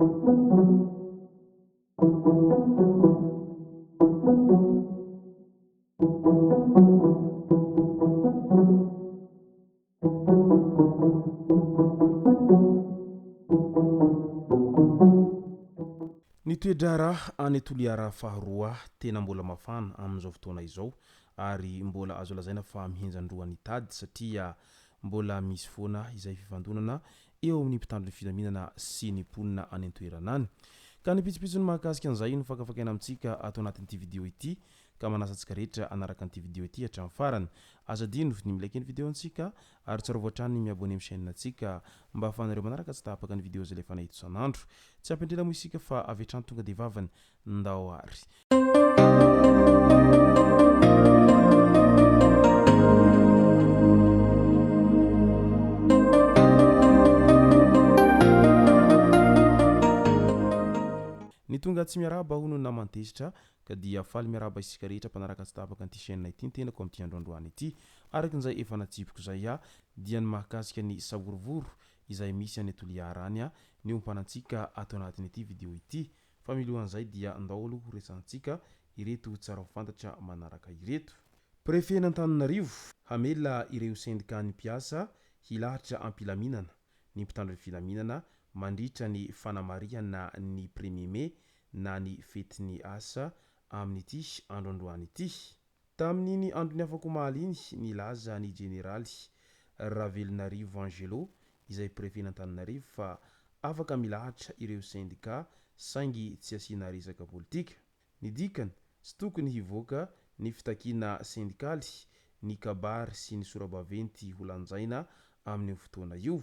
Ny toe-draharaha any Toliara faharoa tena mbola mafana amin'izao fotoana izao ary mbola azo lazaina fa mihenjan-droa ny tady satria mbola misy foana izay fifandonana eo amin'ny mpitandro ny filaminana sy ny mponina any an-toerana any. Ka ny pitsopitsony mahakasika an'izay no fakafakaina amintsika ato anatin'ity video ity ka manasa antsika rehetra hanaraka an'ity video ity hatramin'ny farany. Aza adino ny mi-like ny video antsika ary tsarovy hatrany ny mi-abonner amin'ny chaîne antsika mba ahafahanareo manaraka tsy tapaka ny video izay alefanay eto isan'andro. Tsy ampy-indrindra moa isika fa avy hatrany tonga dia vavany. Ndao ary. Ny tonga tsy miarahaba hono naman-tezitra Ka dia faly miarahaba isika rehetra mpanaraka tsy tapaka an'ity chaîne ity ny tenako amin'ity andro androany ity. Araka izay efa natsipiko izay aho dia ny mahakasika ny savorovoro izay misy any Toliara any ny ompanantsika ato anatin'ity vidéo ity. Fa milohan'izay dia ndao aloha ho resahantsika ireto tsara ho fantatra manaraka ireto. Prefet-n'Antananarivo, hamela ireo sendikan'ny mpiasa hilahatra am-pilaminana ny mpitandro ny filaminana mandritra ny fanamarihana ny premier mai na ny fetin'ny asa amin'ity andro androany ity. Tamin'iny andron'ny afak'omaly iny, nilaza ny jeneraly Ravelonarivo Angelo izay prefen'Antananarivo fa afaka milahatra ireo sendika saingy tsy asiana resaka politika. Ny dikany, tsy tokony hivoaka ny fitakiana sendikaly, ny kabary sy ny sora-baventy holanjaina amin'io fotoana io.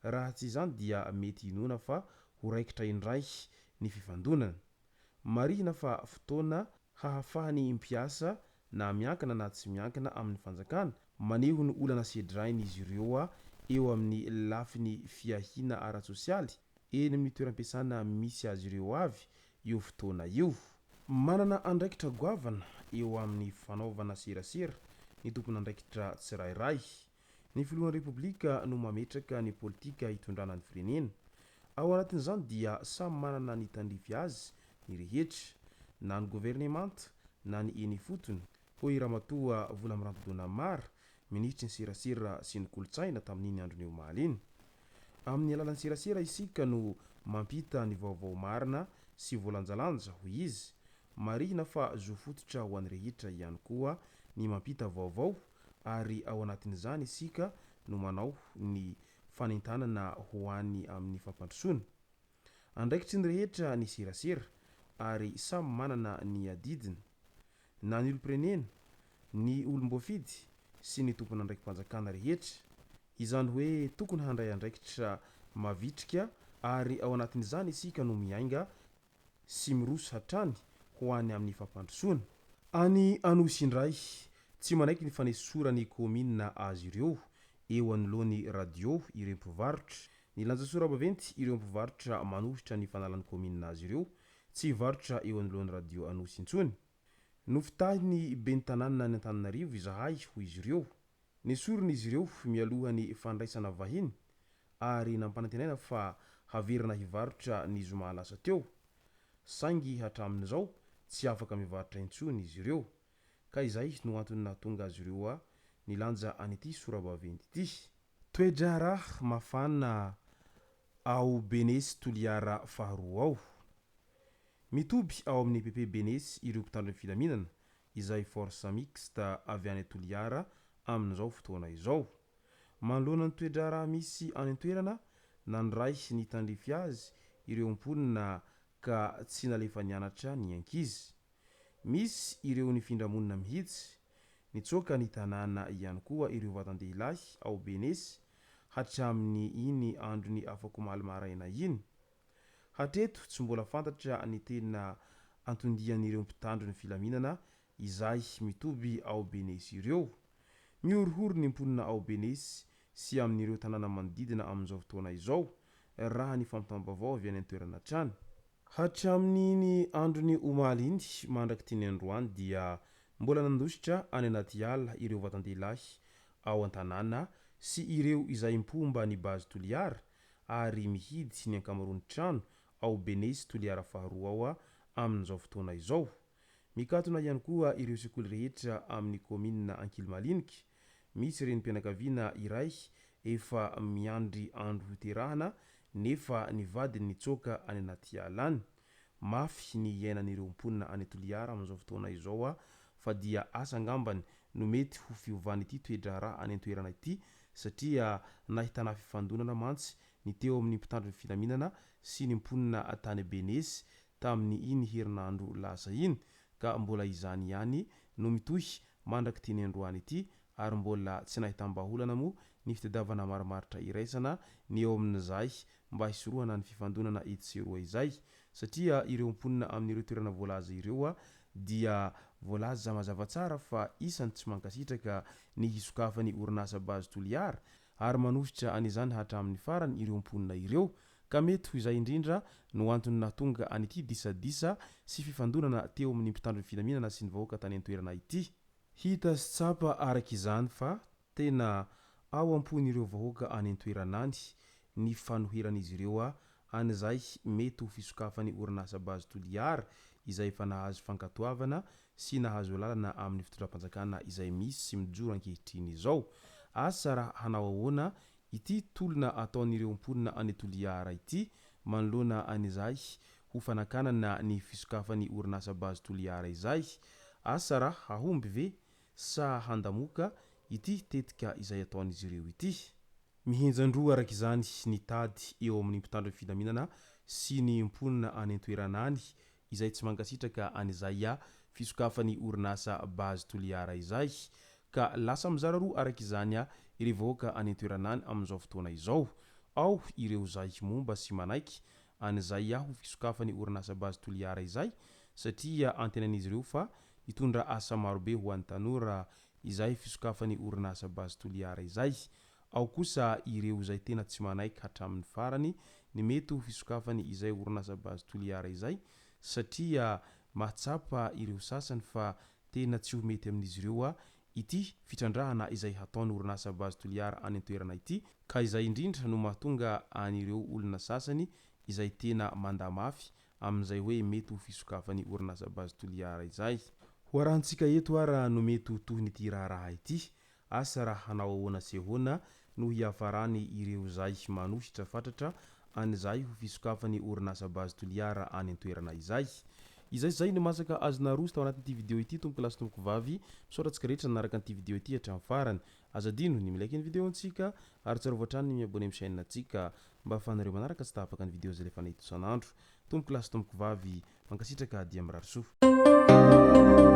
Raha tsy izany dia mety hinoana fa ho raikitra indray ny fifandonana. Marihina fa fotoana hahafahan'ny mpiasa na miankina na tsy miankina amin'ny fanjakana maneho ny olana sedrain'izy ireo eo amin'ny lafiny fiahiana ara-tsosialy eny amin'ny toeram-piasana misy azy ireo avy io fotoana io. Manana andraikitra goavana eo amin'ny fanaovana serasera ny tompon'andraikitra tsirairay. Ny filohan'ny Repoblika no mametraka ny politika hitondrana ny firenena. Ao anatin'izany dia samy manana ny tandrify azy ny rehetra, na ny governemanta na ny eny ifotony, hoy Ramatoa Volamiranty Donna Mara, minisitry ny serasera sy ny kolontsaina tamin'iny andron'ny omaly iny. Amin'ny alalan'ny serasera isika no mampita ny vaovao marina sy voalanjalanja, hoy izy. Marihina fa zo fototra ho an'ny rehetra ihany koa ny mampita vaovao ary ao anatin'izany isika no manao ny fanentanana ho any amin'ny fampandrosoana. Andraikitry ny rehetra ny serasera ary samy manana ny adidiny, na ny olom-pirenena, ny olom-boafidy sy ny tompon'andraiki-panjakana rehetra. Izany hoe tokony handray andraikitra mavitrika ary ao anatin'izany isika no miainga sy miroso hatrany ho any amin'ny fampandrosoana. Any Anosy indray, tsy manaiky ny fanesoran'ny kaominina azy ireo eo anoloan'ny radio ireo mpivarotra. Nilanja sora-baventy ireo mpivarotra manohitra ny fanalan'ny kaominina azy ireo tsy hivarotra eo anoloan'ny radio Anosy intsony. Nofitahin'ny ben'ny tanànan'i Antananarivo izahay, hoy izy ireo. Nesorina izy ireo mialoha ny fandraisana vahiny ary nampanantenaina fa haverina hivarotra ny zoma lasa teo. Saingy hatramin'izao tsy afaka mivarotra intsony izy ireo. Ka izay no antony nahatonga azy ireo nilanja an'ity sora-baventy ity. Toe-draharaha mafana ao Benesy Toliara faharoa ao. Mitoby ao amin'ny EPP Benesy ireo mpitandro ny filaminana izay force mixte avy any Toliara amin'izao fotoana izao. Manoloana ny toe-draharaha misy any an-toerana, nandray ny tandrify azy ireo mponina ka tsy nalefa nianatra ny ankizy. Misy ireo nifindra monina mihitsy. Nitsoaka ny tanàna ihany koa ireo vatan-dehilahy ao Benesy hatramin'ny iny andron'ny afakomaly maraina iny. Hatreto tsy mbola fantatra ny tena anton-dian'ireo mpitandro ny filaminana izay mitoby ao Benesy ireo. Mihorohoro ny mponina ao Benesy sy amin'ireo tanàna manodidina amin'izao fotoana izao, raha ny fampitam-baovao avy any an-toerana hatrany. Hatramin'iny andron'ny omaly iny mandrak'ity ny androany dia mbola nandositra any anaty ala ireo vatan-dehilahy ao an-tanàna sy ireo izay mpomba ny Base Toliara ary mihidy ny ankamaroan'ny trano ao Benesy Toliara faharoa ao amin'izao fotoana izao. Mikatona ihany koa ireo sekoly rehetra amin'ny kaominina Ankilimaliniky. Misy renim-pianakaviana iray efa miandry andro hiterahana nefa ny vadiny nitsoaka any anaty ala any. Mafy ny iainan'ireo mponina any Toliara amin'izao fotoana izao fa dia asa angambany no mety ho fiovan'ity toe-draharaha any an-toerana ity satria nahitana fifandonana mantsy ny teo amin'ny mpitandro ny filaminana sy ny mponina tany Benesy tamin'ny iny herinandro lasa iny ka mbola izany ihany no mitohy mandrak'ity ny androany ity ary mbola tsy nahitam-bahaolana moa ny fitadiavana marimaritra iraisana ny eo amin'izay mba hisorohana ny fifandonana etsy sy eroa izay satria ireo mponina amin'ireo toerana voalaza ireo dia voalaza mazava tsara fa isany tsy mankasitraka ny hisokafan'ny orinasa Base Toliara ary manohitra an'izany hatramin'ny farany ireo mponina ireo ka mety ho izay indrindra no antony nahatonga an'ity disadisa sy fifandonana teo amin'ny mpitandro ny filaminana sy ny vahoaka tany an-toerana ity. Hita sy tsapa araka izany fa tena ao am-pon'ireo vahoaka any an-toerana any ny fanoheran'izy ireo an'izay mety ho fisokafan'ny orinasa Base Toliara izay efa nahazo fankatoavana sy nahazo alalana amin'ny fitondram-panjakana izay misy sy mijoro ankehitriny izao. Asa raha hanao ahoana ity tolona ataon'ireo mponina any Toliara ity manoloana an'izay ho fanakanana ny fisokafan'ny orinasa Base Toliara izay. Asa raha hahomby ve sa handamoka ity tetika izay ataon'izy ireo ity. Mihenjan-droa araka izany ny tady eo amin'ny mpitandro ny filaminana sy ny mponina any an-toerana any izay tsy mankasitraka an'izay fisokafan'ny orinasa Base Toliara izay ka lasa mizara roa araka izany ireo vahoaka any an-toerana any amin'izao fotoana izao. Ao ireo izay momba sy manaiky an'izay ho fisokafan'ny orinasa Base Toliara izay satria antenain'izy ireo fa hitondra asa marobe ho an'ny tanora izay fisokafan'ny orinasa Base Toliara izay. Ao kosa ireo izay tena tsy manaiky hatramin'ny farany ny mety ho fisokafany izay orinasa Base Toliara izay satria mahatsapa ireo sasany fa tena tsy ho mety amin'izy ireo ity fitrandrahana izay hataon'ny orinasa Base Toliara any an-toerana ity ka izay indrindra no mahatonga an'ireo olona sasany izay tena mandà mafy amin'izay hoe mety ho fisokafan'ny orinasa Base Toliara izay. Ho arahantsika eto ara no mety ho tohin'ity raharaha ity. Asa raha hanao ahoana sy ahoana no hiafarany ireo izay manohitra fatratra an'izay ho fisokafan'ny orinasa Base Toliara any an-toerana izay. Izay sy izay no masaka azo naroso tao anatin'ity video ity tompoko lahy sy tompoko vavy. Misaotra antsika rehetra nanaraka an'ity video ity hatramin'ny farany. Aza adino ny mi-like ny video antsika ary tsarovy hatrany ny mi-abonner amin'ny chaîne antsika mba ahafahanareo manaraka tsy tapaka ny video izay alefanay eto isan'andro. Tompoko lahy sy tompoko vavy, mankasitraka dia mirary soa.